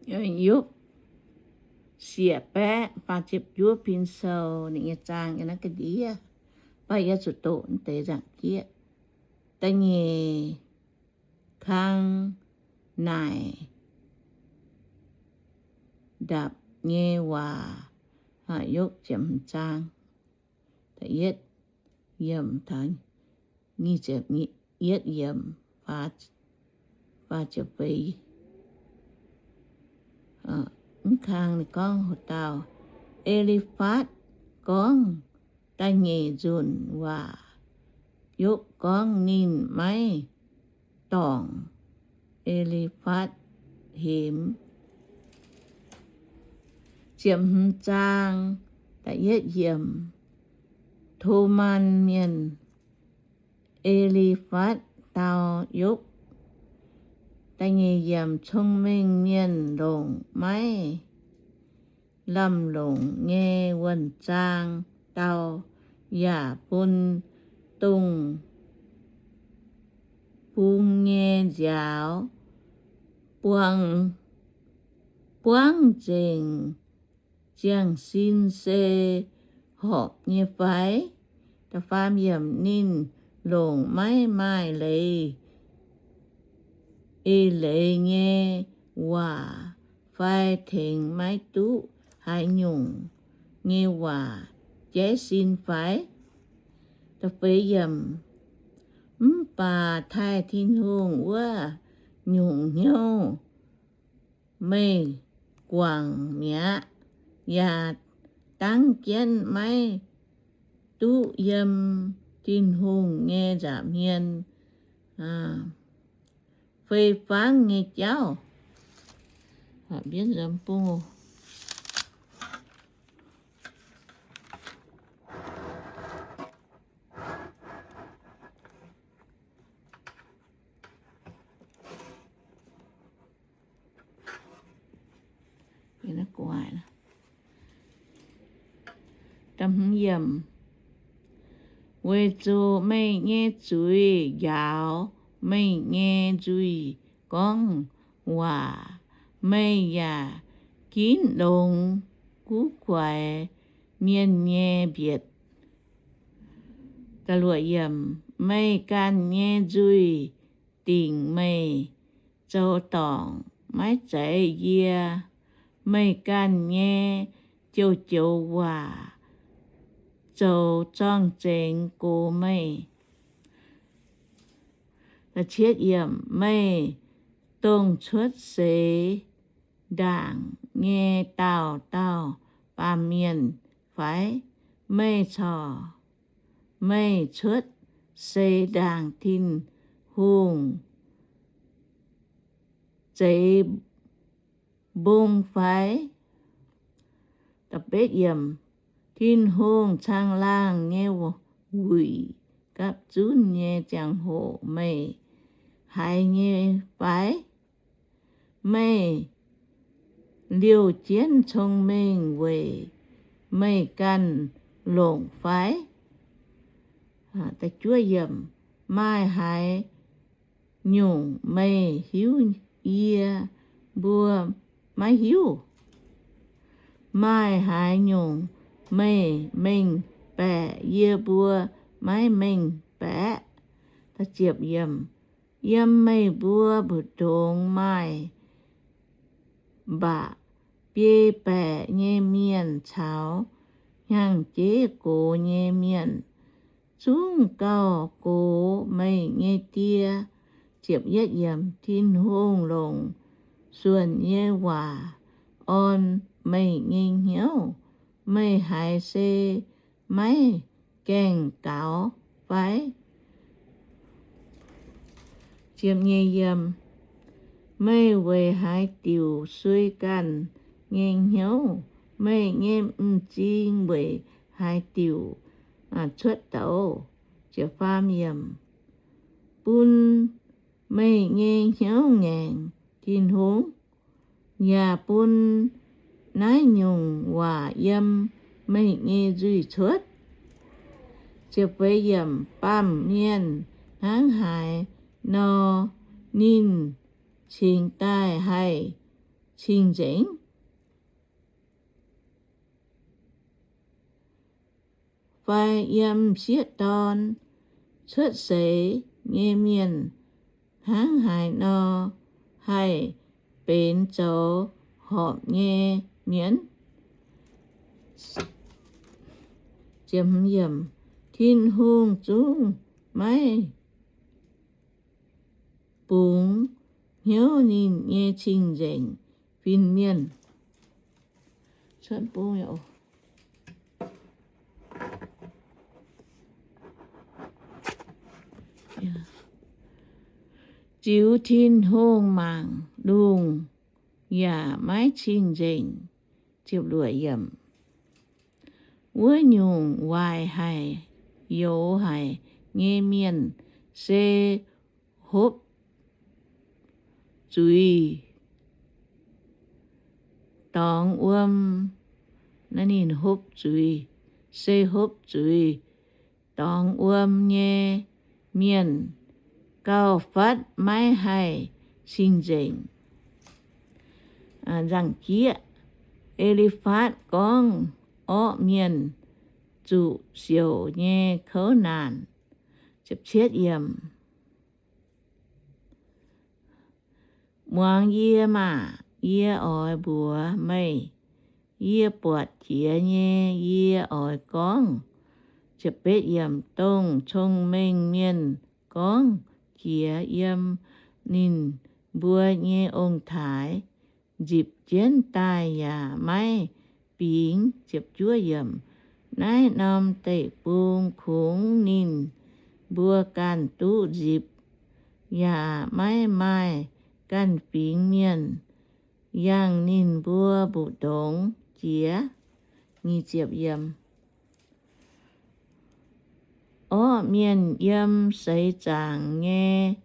Yopv siec baeqv faah ziepc juov pin sou, ninh nyei zaang yiem naaiv ga'ndiev, mv baac yie zuqc doqc naaiv deix nzaangc jieqv. Da'nyeic kang naaic ndapc nyei waac. Yopv ziepc hmz zaang, da'yietv yiemc taux nyic ziepc yietv yiemc, faah ziepc feix. Mv kang ninh gorngv hoc dauh E^li^fatv gorngv da'nyeic nzunc waac. Yopv gorngv ninh maiv dorngc E^li^fatv hemx. Ziepc hmz zaang, da'yietv yiemc, Toman mienh E^li^fatv dau Yopv, da'nyeic yiemc, cong-mengh mienh longc maiv lamh longc nyei wuonh zaang dau, yaac bun dongh bung nyei nziaaux buang, buangv nzengc. Ziangh sin se horpc nyei fai? Da'faam yiemc, ninh longc maiv maaih leiz, eix leiz nyei waac fai tengx maiv duqv haaix nyungc nyei waac jaiv sin fai? Da'feix yiemc, mv baac taaih Tin-Hungh wuov nyungc hnyouv meih guangc mi'aqv, yaac dangv jienv maiv duqv yiem Tin-Hungh nyei nza'hmien fei fangv nyei jauv. Weic zuqc meih nyei zuiz njaaux meih nyei nzuih gorngv waac, meih yaac ginv longx guv guaix mienh nyei mbietc. Meih ganh nyei nzuih dingc meih zoux dorngc maiv zeiz yie, meih ganh nyei joux-joux waac zoux zorng-zengx gox meih. Meih dongh cuotv seix ndaangc nyei dauh dauh baamh mienh fai? Meih corc, meih cuotv seix ndaangc Tin-Hungh zeix mbong fai? Tin-Hungh caangh laangh nyei wuic gapv zunv nyei ziangh hoc meih haiz nyei fai? Meih liouh jienv cong-mengh weic meih ganh longc fai? Maaih haaix nyungc meih hiuv yie mbuo maiv hiuv? Maaih haaix nyungc meih mengh baeqc yie mbuo maiv mengh baeqc? Yiem meih mbuo mbu'ndongx maaih mba'biei baeqc nyei mienh caux hnyangx-jeiv gox nyei mienh, zungv gauh gox meih nyei die. Tin-Hungh longc suonc nyei waac orn meih nyei hnyouv. Meih haiz se maiv gaengh gaux fai? Meih weic haaix diuc sueih ganh nyei hnyouv? Meih nyei m'zing weic haaix diuc cuotv douz? Bun meih nyei hnyouv ngaengc Tin-Hungh, yaac bun naaiv nyungc waac yiem meih nyei nzuih cuotv. Baamh mienh hnangv haaix nor ninh cingx daaih haih cing-nzengc? Fai yiem m'sieqv dorn cuotv seix nyei mienh hnangv haaix nor haih benx zoux horpc nyei mienh? Tin-Hungh zungv maiv bungx hnyouv ninh nyei cing-nzengc fin-mienh. Ziux Tin-Hungh mangc lungh yaac maiv cing-nzengc. Wuov nyungc waaic haic, youx haic nyei mienh se hopv zuiz dorngx wuom. Naaiv ninh hopv zuiz, se hopv zuiz dorngx wuom nyei mienh gauh fatv maiv haih cing-nzengc. Nzangc-jieqv E^li^fatv gorngv orqv mienh zuqc siouc nyei kouv naanc. Muangx yie maah! Yie oix mbuox meih, yie buatc jiex nyei yie oix gorngv. Dongh cong-mengh mienh gorngv jiex yiem ninh mbuo nyei ong-taaix, nzipc jienv daaih yaac maiv bingx. Naaiv norm deic-bung kungx ninh mbuo ganh duqv nzipc, yaac maiv maaih ganh fingx mienh yangh ninh mbuo mbu'ndongx jiex. Orqv mienh yiem seix zaangc nyei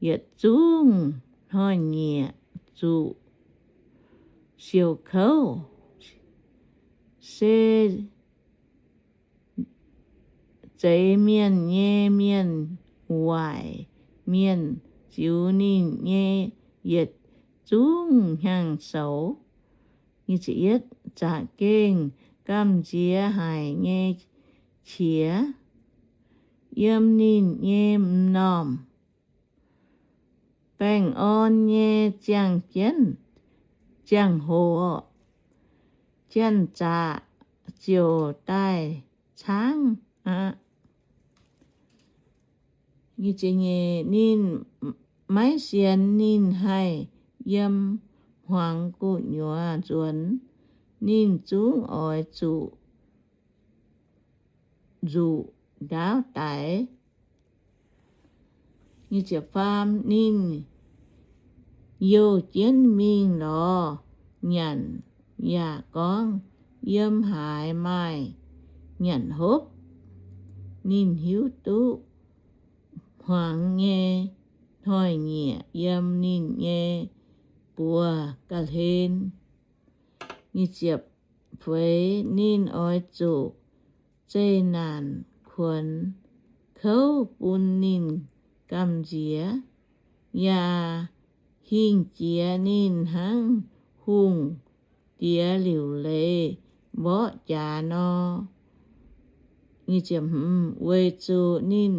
yietc zungv hnoi-nyieqc zuqc siouc kouv. Se zeix mienh nyei mienh waaic mienh ziux ninh nyei yietc zungv hnyangx-soux. Za'gengh gamh nziex haic nyei qiex yiem ninh nyei m'normh. Baengh orn nyei ziangh jienv, ziangh hoc, janx-zaqc ziouc daaih caangv aqv. Ninh maiv sienx ninh haih yiem hmuangx gu'nyuoz nzuonx. Ninh zungv oix zuqc nzuqc ndaauv daix. Ninh youh jienv mingh lorz nyanc yaac gorngv, Yiem haaix maaih nyanc hopv? Ninh hiuv duqv hmuangx nyei hnoi-nyieqc yiem ninh nyei buoz ga'hlen. Feix, ninh oix zuqc zeqc naanc kuonx kouv bun ninh gamh nziex, yaac hingh jiex ninh hnangv hungh diex liuc leiz mborqv jaax nor, weic zuqc ninh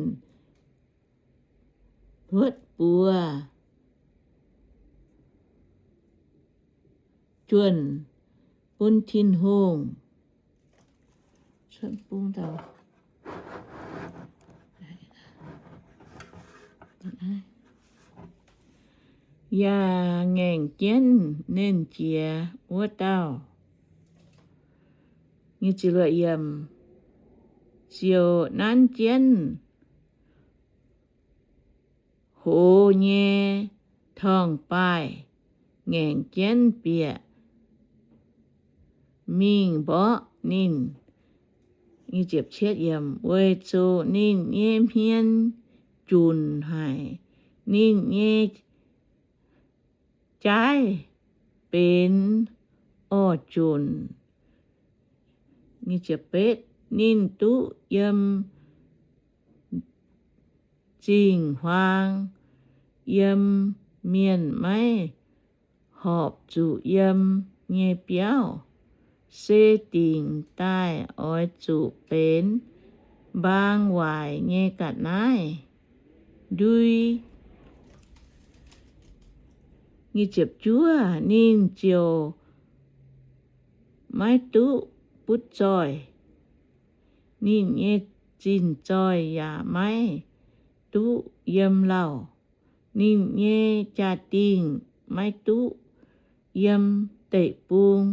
hluotv buoz juonh bun Tin-Hungh, yaac ngaengc jienv Nernh Jiex Wuov Dauh. Ziouc nanv jienv hoz nyei torngv-baaih, ngaengc jienv bieqc mingh mborqv ninh, weic zuqc ninh nyei hmien junc haic, ninh nyei jaaiv benx orv-junc. Ninh duqv yiem zingh huaang, yiem mienh maiv horpc zuqc yiem nyei biauv, se dingc daaih oix zuqc benx mbaang waaic nyei ga'naaiv ndui. Juov, ninh ziouc maiv duqv butv zoih, ninh nyei zinh zoih yaac maiv duqv yiem lauh, ninh nyei jaa-dingh maiv duqv yiem deic-bung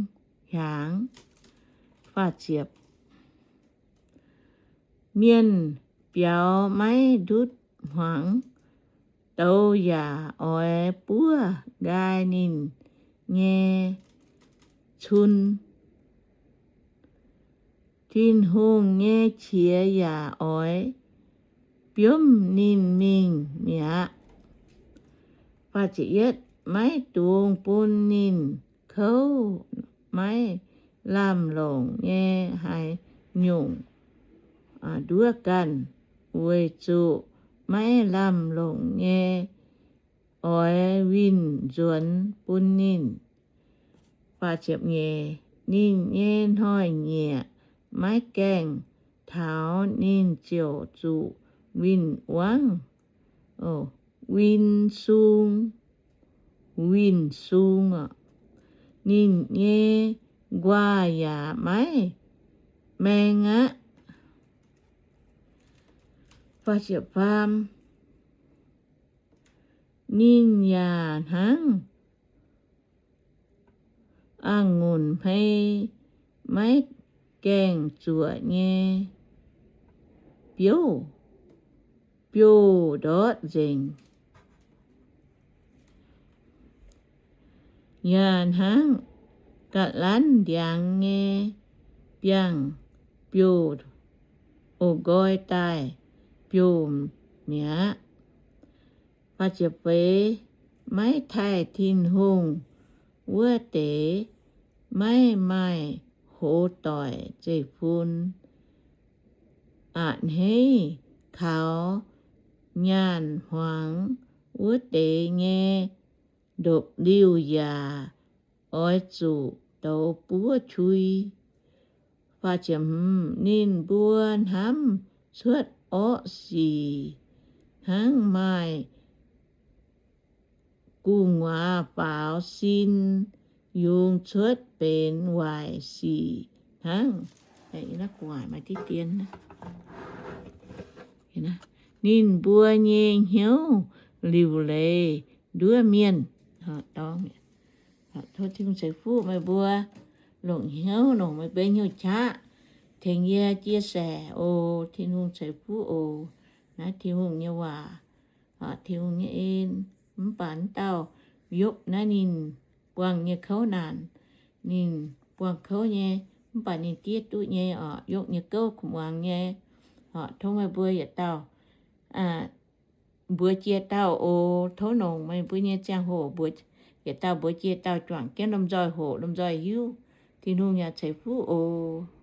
hiaangx. Mienh biaux maiv ndutv hmuangx, douz yaac oix buov nqaai ninh nyei cun. Tin-Hungh nyei qiex yaac oix biomv ninh mingh mi'aqv. Maiv dungx bun ninh kouv maiv lamh longc nyei haaix nyungc nduov ganh, weic zuqc maiv lamh longc nyei oix winh nzuonx bun ninh. Ninh nyei hnoi-nyieqc maiv gaengh taux, ninh ziouc zuqc winh wangv, winh sung, winh sung. Ninh nyei nquaah yaac maiv maeng aqv. Ninh yaac hnangv a'ngunc hmei maiv gaengh zuoqc nyei biouv, biouv-ndortv nzengc, yaac hnangv ga'lanv ndiangx nyei biangh biouv, oc, nqoi daaih biouv mi'aqv. Maiv taaih Tin-Hungh wuov deix maiv maaih hoz doic zeiv-fun. A'hneiv kaux nyaanh hmuangx wuov deix nyei ndopv-liuh yaac oix zuqc douz buov qui. Ninh mbuo hnamv cuotv orqv sic hnangv, maaih gu'nguaaz faaux sin yungz cuotv benx waaic sic hnangv. Ninh mbuo nyei hnyouv liuc leiz nduov mienh. Tov Tin-Hungh ceix fuqv meih mbuo, longc hnyouv longc meih mbuo hnyouv qaqv tengx yie chia sẻ oc. Tin-Hungh ceix fuqv oc. Naaiv Tin-Hungh nyei waac, Tin-Hungh nyei en. Mv baac wuov dauh Yopv naaiv ninh buangh nyei kouv naanc, ninh buangh kouv nyei, mv baac ninh diev duqv nyei oc. Yopv nyei gouv kuv muangx nyei oc. Tov meih mbuo yietc dauh mbuox jiex dauh oc. Tov longc meih mbuo nyei ziangh hoc mbuox, yietc dauh mbuox jiex dauh juangc jienv lomh nzoih hoqc lomh nzoih hiuv. Tin-Hungh yaac ceix fuqv oc.